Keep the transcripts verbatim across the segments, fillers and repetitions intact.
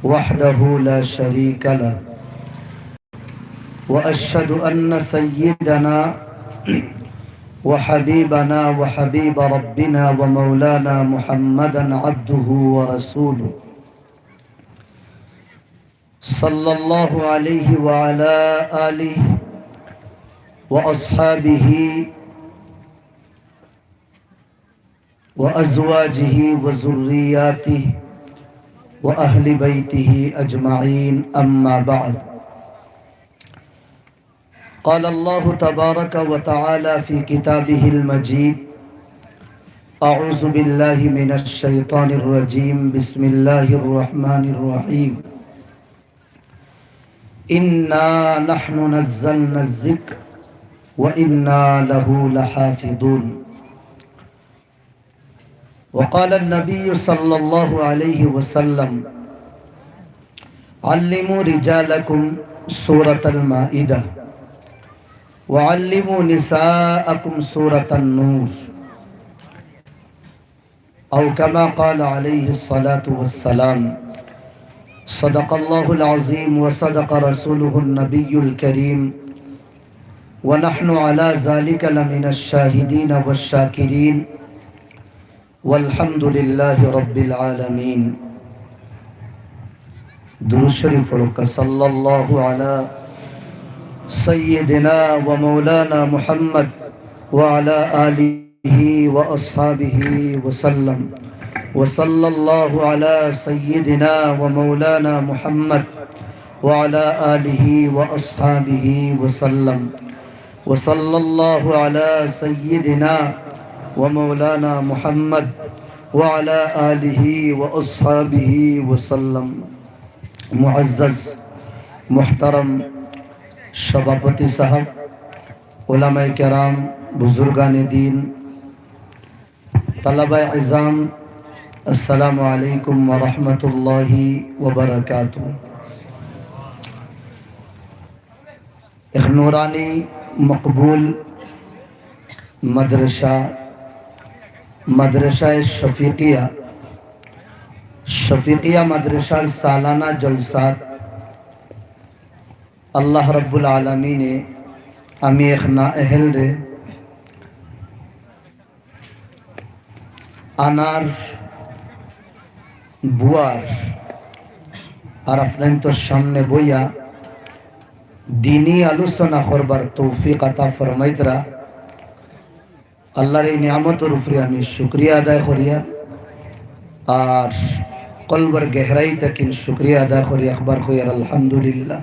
وحده لا شريك له، وأشهد أن سيدنا وحبيبنا وحبيب ربنا ومولانا محمدا عبده ورسوله، صلى الله عليه وعلى آله وأصحابه وأزواجه وذرياته وأهل بيته أجمعين، أما بعد. قال الله تبارك وتعالى في كتابه المجيد: أعوذ بالله من الشيطان الرجيم. بسم الله الرحمن الرحيم. إنا نحن نزلنا الذكر وإنا له لحافظون. وقال النبي صلى الله عليه وسلم: علموا رجالكم سورة المائدة، وعلموا نساءكم سورة النور، أو كما قال عليه الصلاة والسلام. صدق الله العظيم وصدق رسوله النبي الكريم، ونحن على ذلك لمن الشاهدين والشاكرين، والحمد لله رب العالمين. درود شريف پڑھو، صلى الله على سيدنا ومولانا محمد وعلى آله وأصحابه وسلم. وصلى الله على سيدنا ومولانا محمد وعلى آله وأصحابه وسلم. وصلى الله على سيدنا ومولانا محمد وعلى آله وأصحابه وسلم. معزز محترم সভাপতি সাহেব, ওলামায়ে কেরাম, বুজুর্গানে দিন, তালাবায়ে ইজাম, আসসালামু আলাইকুম ওয়া রাহমাতুল্লাহি ওয়া বারাকাতুহু। এক নুরানি মকবুল মাদ্রাসা, মাদ্রাসায়ে শফিকিয়া, শফিকিয়া মাদ্রাসার সালানা জলসাত আল্লাহ রাব্বুল আলামিনে আমি এক নাএহেলরে আনার বুয়ার আর আপনাইনতর সামনে বইয়া দিনি আলোচনা করবার তৌফিক আতা ফরমাইতরা। আল্লাহর এই নিয়ামতর উপরে আমি শুকরিয়া আদায় করিয়ার, আর কলবর গেহরাই থাকিন শুকরিয়া আদায় করি, একবার কইয়ার আলহামদুলিল্লাহ।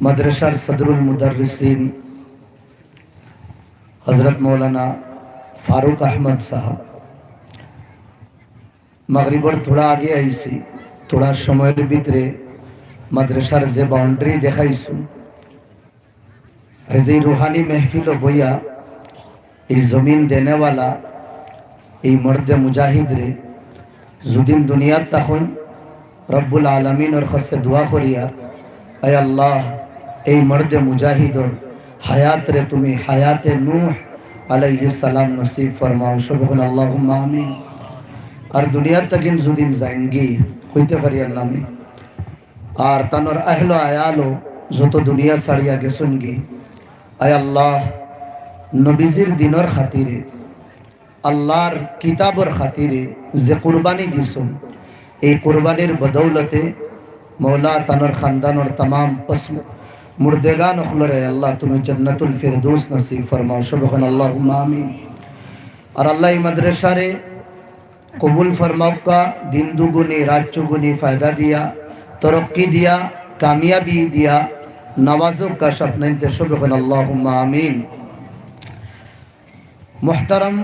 মাদ্রাসার সদরুল মুদাররিসিন হযরত মাওলানা ফারুক আহমদ সাহেব, মাগরিবর থুড়া আগে আইছি, থুড়া সময়র ভিতরে মাদ্রাসার যে বাউন্ডারি দেখাইছু, এই যে রুহানি মেহফিলো বইয়া এই জমিন দেনেওয়ালা এই মর্দে মুজাহিদরে যুদিন দুনিয়াত থাকইন, রব্বুল আলামিনর কাছে দোয়া করিয়ার, আয় আল্লাহ, এই মর্দে মুজাহিদর হায়াতরে তুমি হায়াতে নূহ আলাইহিস সালাম নসিব ফরমাও। সবে কইন আল্লাহুম্মা আমিন। আর দুনিয়াত থাকিন যুদিন যাইনগি, কইতে পারিয়ার না আমি, আর তানর আহলো আয়ালো যত দুনিয়া ছাড়িয়া গেছইনগি, আয় আল্লাহ, নবীজির দিনর খাতিরে, আল্লাহর কিতাবর খাতিরে যে কুরবানি দিছইন, এই কুরবানির বদৌলতে মওলা তানর খানদানর তামাম পস-, মুর্দেগান অকলরে আল্লাহ তুমি জান্নাতুল ফিরদৌস নসিব ফরমাও। সবে কইন আল্লাহুম্মা আমিন। আর আল্লাহ এই মাদ্রাসারে কবুল ফরমাউক্কা, দিন দুগুনি রাত চুগুনি ফায়দা দিয়া, তরক্কি দিয়া, কামিয়াবি দিয়া নওয়াজউক্কা। আপনাইনতে সবে কইন আল্লাহুম্মা আমিন। মুহতারাম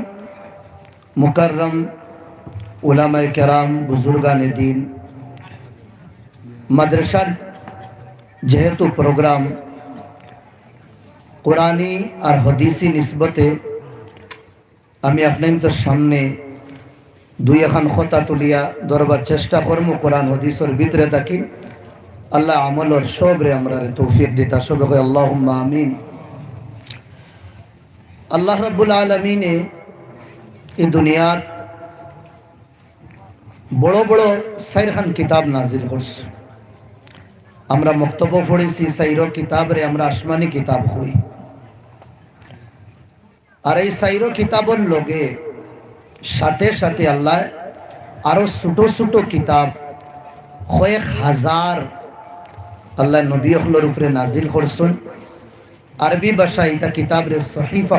মুকাররম উলামায়ে কেরাম, বুজুর্গানে দিন, মাদ্রাসার যেহেতু প্রোগ্রাম কোরআনি আর হাদিসি নিসবতে, আমি আপনাইনতর সামনে দুই এখান কথা তুলিয়া ধরবার চেষ্টা করমু কোরআন হাদিসর ভিতরে থাকি। আল্লাহ আমলর সবরে আমরারে তৌফিক দিতা, সবে কই আল্লাহুম্মা আমিন। আল্লাহ রাব্বুল আলামিনে এই দুনিয়াত বড় বড় চাইরখান কিতাব নাজিল করছইন। আমরা মক্তবো পড়ছি, চাইরো কিতাবরে আমরা আসমানি কিতাব কই। আর এই চাইরো কিতাবর লগে সাথে সাথে আল্লায় আরো ছোট ছোট কিতাব কয়েক হাজার আল্লায় নবী অকলর উপরে নাজিল করছইন। আরবি ভাষায় ইতা কিতাবরে সহিফা